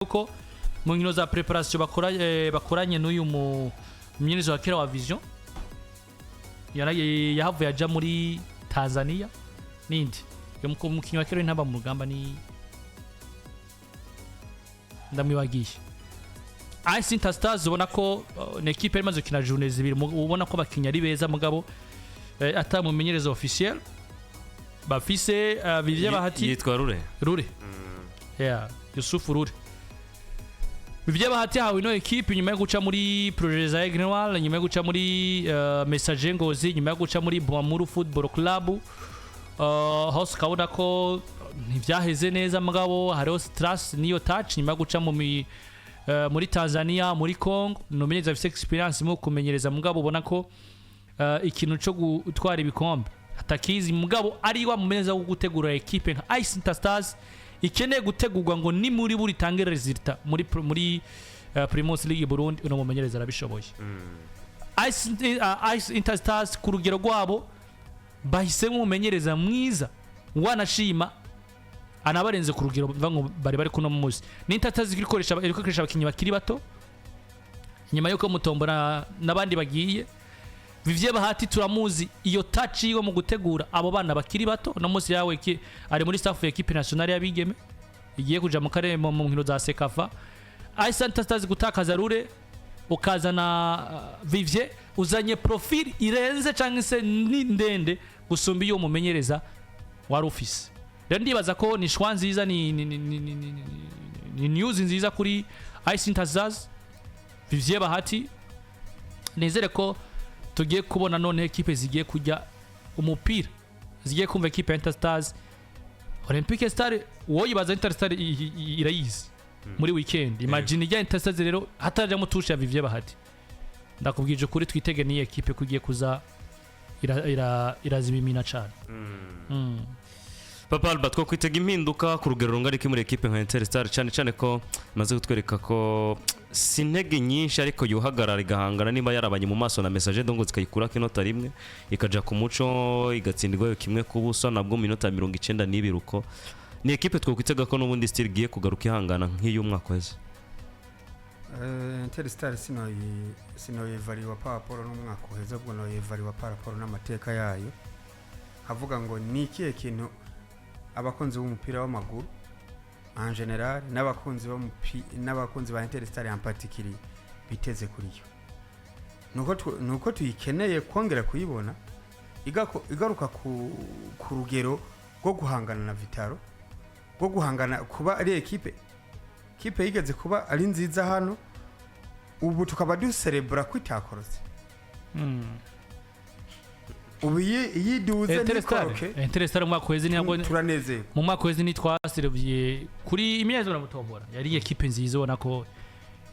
Yuko mu nkino za préparation bakora, bakoranye n'uyu mu mumenyereza wa kera wa Vision, yahavuye aja muri Tanzania, nindi uyu mukinyi wa kera w'Intamba mu Rugamba ni ndamwibagiye. AS Stars ubona ko ni équipe imaze gukina journée zibiri, ubona ko abakinyi ari beza, mugabo atamumenyereza officiel bafise, Vivien Bahati. Yitwa Rure. Rure, yeah, Yusufu Rure. Vivien Bahati yahawe ino équipe nyuma yo guca muri Projet za Aigle Noir, nyuma yo guca muri Messager Ngozi, nyuma yo guca muri Bumamuru Football Club. Hose ukabona ko ntivyaheze neza, mugabo hariho stress niyo touch nyuma yo guca muri Tanzania, muri Congo. Ni umumenyereza afise expérience mu kumenyereza, mugabo ubona ko ikintu cyo gutwara ibikombe atakizi, mugabo ari wa mumenyereza wo gutegura équipe nka Ice Stars ikeneye gutegurwa ngo ni muri buri tange résultat muri Primus League Burundi. Uno mumenyereza arabishoboye. Ice Inter Stars ku rugero rwabo bahisemo umumenyereza mwiza, wanashima anabarenze ku rugero bivuga ngo bari kuno munsi. Ni Inter Stars iri gukoresha abakinnyi bakiri bato nyuma yuko Mutombora n'abandi bagiye. Vivien Bahati turamuzi, iyo touch yiwe mu gutegura abo bana bakiri bato. No munsi yawe ari muri staff ya équipe nationale y'abigeme igiye kuja mu karere mu nkino za CECAFA. Ice Stars gutakaza Rure ukazana Vivien, uzanye profil irenze cyangwa se ni ndende gusumba iyo mumenyereza wari ufise. Rero ndibaza ko ni choix nziza, ni news nziza kuri Ice Stars. Vivien Bahati, nizere ko tugiye kubona none équipe zigiye kujya umupira, zigiye kumva équipe ya Inter Stars. Olympique Star woyibaza, Inter Star irayizi muri weekend. Imagine ijya Inter Stars rero hatarajyamo touche ya Vivien Bahati. Ndakubwije ukuri, twitege n'iyi équipe ko igiye kuza irazibimina cyane. Papa Albert, two kwitega impinduka ku rugero rungana iki muri équipe nka Interstar, cyane cyane ko imaze kutwereka ko si intege nyinshi, ariko yuhagarara igahangana niba yarabanye mu maso na Messager Ndongo, zikayikurako inota rimwe, ikaja ku muco igatsindirwayo 1-0 nabwo mu minota 92? Uko ni équipe twokwitega ko n'ubundi still igiye kugaruka ihangana nk'iy'umwaka uheze? Interstar sinoyevariwa par rapport n'umwaka uheze, ubwo noyevariwa par rapport n'amateka yayo. Havuga ngo ni ikihe kintu abakunzi b'umupira w'amaguru en général n'abakunzi ba Interstar en particulier biteze kuri yo? Nuko tuyikeneye kongera kuyibona igaruka ku rugero rwo guhangana na Vital'O, rwo guhangana kuba ari équipe yigeze kuba ari nziza hano, ubu tukaba duserebura ko itakorotse. Ubu iyo iduze Interstar ntikoroke, Interstar mu mwaka uheze ntabwo turanezerwa. Mu mwaka uheze ntitwaserebuye kuri imyezi na Mutombora, yari équipe nziza, ubona ko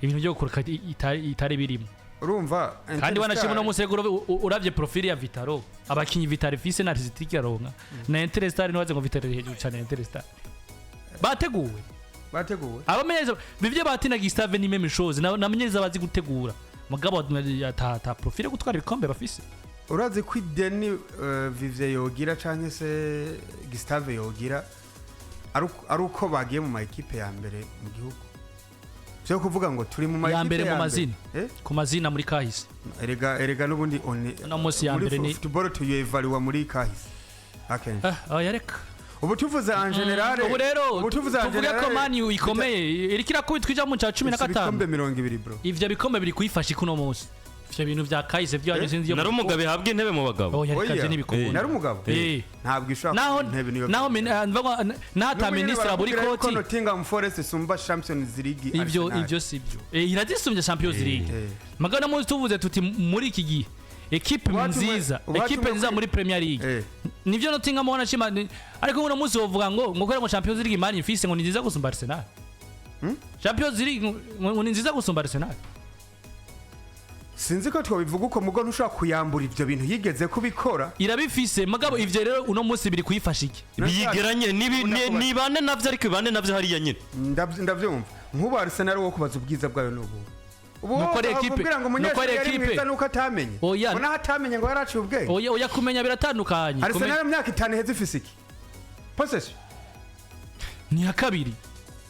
ibintu byo gukoroka itari birimo. Urumva Kandi wanashima no museguro uravye profil ya Vital'O, abakinyi Vital'O ifise na Rizitiki yaronka na Interstar, ntibaze ngo Vital'O iri hejuru cyane ya Interstar. Bateguwe. Bateguwe. Abamenyereza Vivien Bahati na Gustave ni même chose, namenyereza bazi gutegura, mugabo ata profil yo gutwara ibikombe bafise. Urazi ko ideni Vivien yogira canke se Gustave yogira ari uko bagiye mu ma équipe ya mbere mu gihugu, vyo kuvuga ngo turi mu ma Ya ekipe mbere mu mazina. Eh? Ku mazina muri kahise. Erega n'ubundi one Uno munsi ya muri mbere ni football tuyevariwa muri kahise akenshi. Ah, oya reka. Ubu tuvuze en général, Ubu rero ubu tuvuze en tuvuge ko général, Man U ikomeye, iriko irakubitwa ija mu ca cumi na ifise ibikombe gatanu. 20, bro. Ivyo bikombe biri kuyifasha ikuno munsi, ivyo bintu vya kahise vyanyu Eh? sinzi iyo. Nari umugabo ihabwa intebe mu bagabo. Oya reka, Oya. ivyo ntibikunda. Nari umugabo. Ntabwo ishobora Naho kuba intebe niyo. Naho naho ata minisitiri abura ikoti. Ko Nottingham Forest isumba Champions League Ivyo Arsenal. Ivyo sibyo. Irazisumbye Champions League. Mugabo no munsi tuvuze tuti muri iki gihe équipe nziza, Uwatumwe équipe nziza muri Premier League, nivyo Nottingham wanashima, ariko uno munsi wovuga ngo kubera ngo Champions League Man ifise ngo ni nziza gusumba Arsenal? Champions League ngo ni nziza gusumba Arsenal? Sinzi ko twabivuga uko, mugo ntushobora kuyambura ivyo bintu yigeze kubikora. Irabifise, mugabo ivyo rero uno munsi biri kuyifasha iki? Biyigeranye ni bane navyo, ariko bane navyo hariya nyine. Ndavyumva. Nk'ubu Arsenal wo kubaza ubwiza bwayo n'ubu ubu Nuko ari équipe- kugira ngo nuko ari umunyeshuri yari équipe. mwiza nuko atamenye. Oya. Ngo naho atamenye ngo yaraciye ubwenge. Oya, kumenya biratandukanye. Arsenal mu myaka 5 iheze ifise iki? Possession. Ni ya kabiri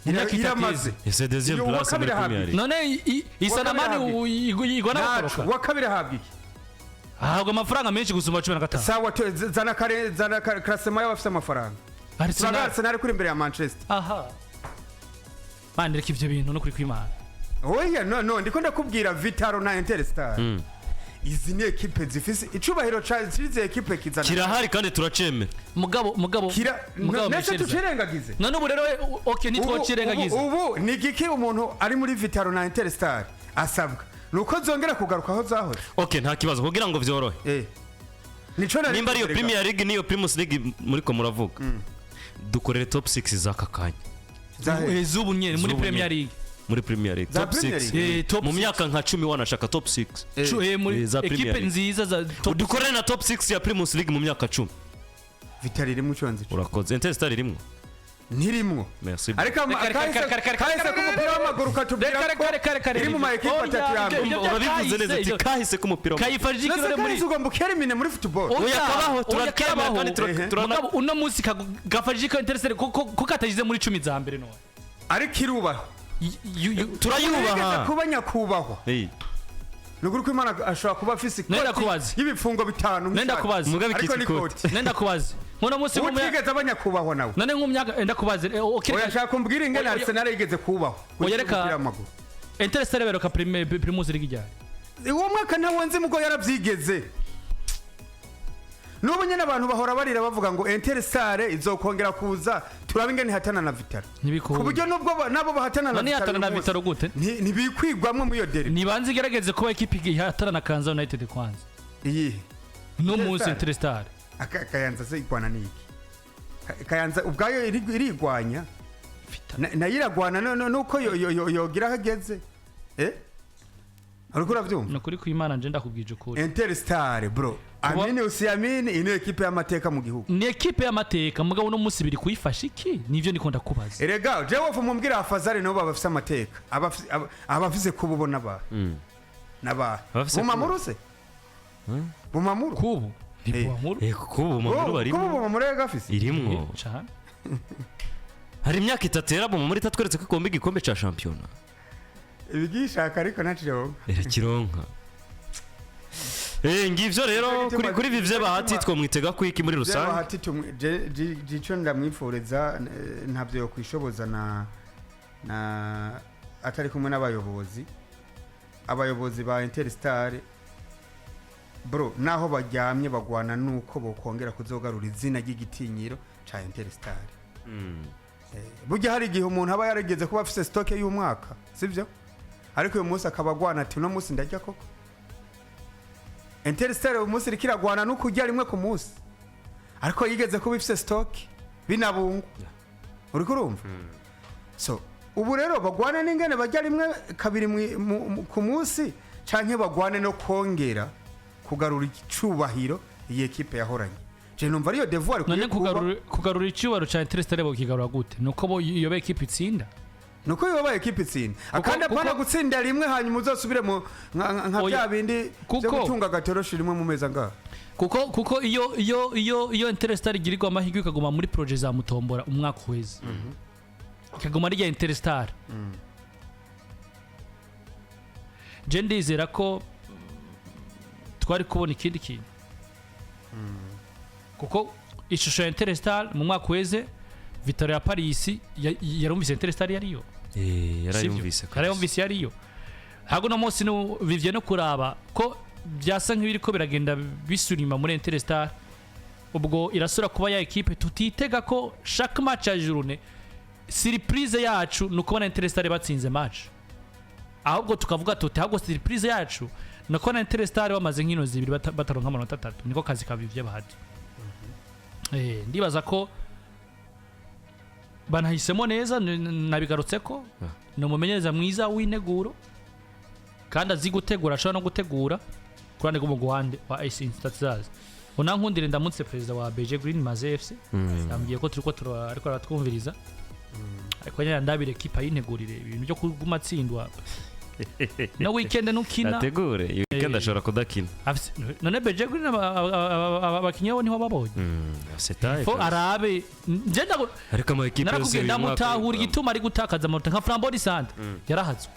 Mu myaka itatu Iramaze. iheze. Ese deuxième Iyo uwa place muri kabiri Premier ahabwa League. None isanamani Uwa kabiri igwa Ntaco. n'abakoroka. Uwa kabiri ahabwa iki? Ahabwa amafaranga menshi gusumba 15. Sawa, zana kare, zana classement y'abafite amafaranga. Turaga Arsenal. Arsenal kuri imbere ya Manchester. Aha mani, reka ivyo bintu no kuri kwimana. Oya, no, no, ndiko ndakubwira Vitaro na Interstar. Izi ni ekipe zifise icubahiro ca zize ekipe kizana. Kirahari kandi turacemera. Mugabo Kira mugabo nese Michel Zari. tucirengagize. None ubu rero, okay, ntitwocirengagiza. Ubu ni igiki umuntu ari muri Vitaro na Interstar asabwa? Ni uko zongera kugaruka aho zahoze. Okay, nta kibazo, kugira ngo vyorohe. Nico nari Nimba ariyo kubereka. Premier League niyo Primus League muriko muravuga, dukorere top 6 z'aka kanya. Zahe. Z'ubu nyene muri Z'ubu Premier nyene. League. Muri Premier League Za top Premier 6. League? Top Mu six. myaka nka 10 wanashaka top 6. Muri Za Premier ekipe League. nziza za top. Dukorere na top 6 ya Primus League mu myaka 10. Vitaro irimo iconze ico. Urakoze. Interstar irimwo? Ntirimwo. Merci. Ariko Reka, reka, reka, reka, reka, kahise reka, k'umupira w'amaguru katubwira Reka, ko reka, reka, reka, iri mu ma ekipe Oya, atatu ya mbere. ibyo Urabivuze neza kahise, ati ibyo- kahise k'umupira w'amaguru. Kayifashije Nase ikirore muri kahise ugomba ukerimine muri football. Oya, Oya, kabaho, oya, turakemera kabaho. kandi Mugabo uno munsi gafashije ko Interestare ko katagize muri 10 za mbere none. Ariko irubahwa. Yu- Yigeze Turayubaha. kuba nyakubahwa. Ni ukuri ko Imana ashobora kuba afise Nenda ikoti kubaza. y'ibifungo bitanu Nenda nk'ishati. kubaza. Mugabe Ariko ikitwa ni ikoti. ikoti. Nenda kubaza nkuno munsi Utigeze aba nyakubahwa nawe. None nk'umyaka enda kubaza, okay. Oya, shaka umbwire ingene Oya, oya. Arsenal yigeze kubahwa Oya, reka. umupira w'amaguru. Interestare beruka Primus League ryari? Uwo mwaka ntawo nzi, mugo yarabyigeze. N'ubu nyine abantu bahora barira bavuga ngo Interstar izokongera kuza turabe ingene ihatana na Vitaro. Ntibikunda. Ku buryo nubwo nabo bahatana na None Vitaro ihatana na uyu munsi, Vitaro gute? Ntibikwigwamwo muri iyo derby. Nibanze igerageze kuba ekipe ihatana na Kanza United kwanza. Iyihe? No munsi Interstar? Interestare. Kayanza se igwana ni iki? Kayanza ubwayo irigwanya. Nayo iragwana nuko yogira aho ageze, uriko uravyumva? Ni ukuri kw'Imana, nje ndakubwije ukuri. Interstar, bro, amini usiyamini, iyi ni ekipe y'amateka mu gihugu. Ni ekipe y'amateka, mugabo uno munsi biri kuyifasha iki? Nivyo ndiko ndakubaza. Erega jewe wofu mumbwira, afazari nabo baba bafise amateka, abafise kuba ubona ba n'abahe? Abafise Bumamuru se, Bumamuru. Kubu ntibuba Kuko ubu Bumamuru barimo. Kubu Bumamuru yari gafise. Irimwo. Cane. Hari imyaka itatu yari Bumamuru itatweretse ko igomba igikombe ca shampiyona. Ibigishaka ariko naciye. Irakironka. Ngivyo rero kuri Vivye Bahati twomwitega ko iki muri rusange? Bahati jico ndamwifuriza, ntabyo yokwishoboza na atari kumwe n'abayobozi, abayobozi ba Interstar, bro. Naho baryamye bagwana nuko bokongera kuzogarura izina ry'igitinyiro ca Interstar. Burya hari igihe umuntu aba yarigeze kuba afise stock y'umwaka, sibyo? Ariko uyu munsi akaba agwana ati: "Uno munsi ndarya koko." Interstar uyu munsi iriko iragwana no kurya rimwe ku munsi, ariko yigeze kuba ifise stock binabungwa, uriko urumva? So ubu rero bagwane n'ingene bajya rimwe kabiri ku munsi, canke bagwane no kongera kugarura icubahiro iyi ekipe yahoranye. Je numva ariyo devoir None ikwiye kuba. Kugarura icyubahiro ca Interestare bokigarura gute? Nuko bo iyo ekipe itsinda. Nuko yobaye ekipe itsinda akandi, apana gutsinda rimwe hanyuma uzosubire mu nka Oya, bya bindi byo gutunga agatoroshi rimwe mu mezi angahe. Kuko iyo Interstar igirirwa amahirwe ikaguma muri projet za Mutombora umwaka uheze, ikaguma ari iya Interstar, je ndizera ko twari kubona ikindi kintu, kuko ishusho ya Interstar mu mwaka uheze, Vitaro ya Paris yarumvise Interstar yariyo. Yarayumvise Sivyo? kabisa. Yarayumvise yariyo. Ntabwo uno munsi bivye no kuraba ko byasa nk'ibiriko biragenda bisurima muri Interstar. Ubwo irasura kuba ya ekipe tutitega ko chaque match ya journée surprise yacu ni ukubona Interstar batsinze match, ahubwo tukavuga tuti ahubwo surprise yacu ni ukubona Interstar bamaze nk'ino zibiri bataronka amanota atatu. Niko kazi kabivye Bahati. Ndibaza ko banahisemo neza, nabigarutse ko ni umumenyereza mwiza w'integuro kandi azi gutegura, ashobora no gutegura ku ruhande rw'umuguhande wa AC Stars. Unankundire ndamutse perezida wa BG Green Maze FC, yambwiye ko turiko ariko aratwumviriza, ariko nyine ndabire ekipa yintegurire ibintu byo kuguma atsindwa no weekend nukina. Ategure. Weekend ashobora kudakina. None BJ Green abakinyi bo niho babonye. Afise taille fo kabisa. Arabe nje Ariko ama ekipe yose narakubwiye, uyu mwaka ndamutahura igituma ari gutakaza amanota nka Flambeau du Centre yarahazwe.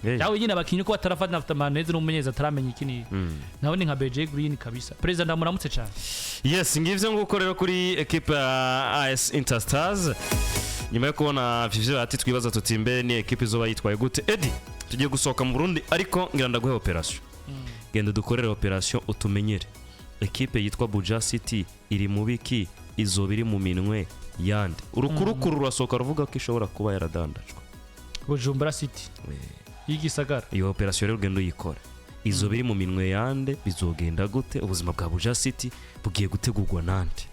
Yawe nyine abakinyi ko batarafata amaneze n'umumenyereza ataramenya iki ni nawe ni nka BJ Green kabisa. Perezida ndamuramutse cyane. Yes, ngivyo nguko rero kuri ekipe ya AS Interstars. Nyuma yo kubona vivyo ati twibaza tuti mbe ni ekipe izoba yitwaye gute? Edi, tugiye gusohoka mu Burundi, ariko ngira ndaguhe operation. Genda dukorere operation, utumenyere ekipe yitwa Buja City iri mu biki, izoba iri mu minwe yande? Urukurukuru rurasohoka ruvuga ko ishobora kuba yaradandajwe. Bujumbura City y'igisagara. Iyo operation rero ugenda uyikora, izoba iri mu minwe yande, bizogenda gute, ubuzima bwa Buja City bugiye gutegurwa nande?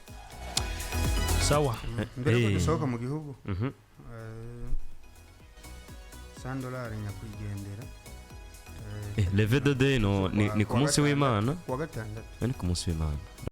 Sawa. Mbere yuko dusohoka mu gihugu, $100 nyakwigendera Leve de day no ni ku kuwa munsi gatandatu. w'Imana. Kuwa gatandatu. Ni ku munsi w'Imana.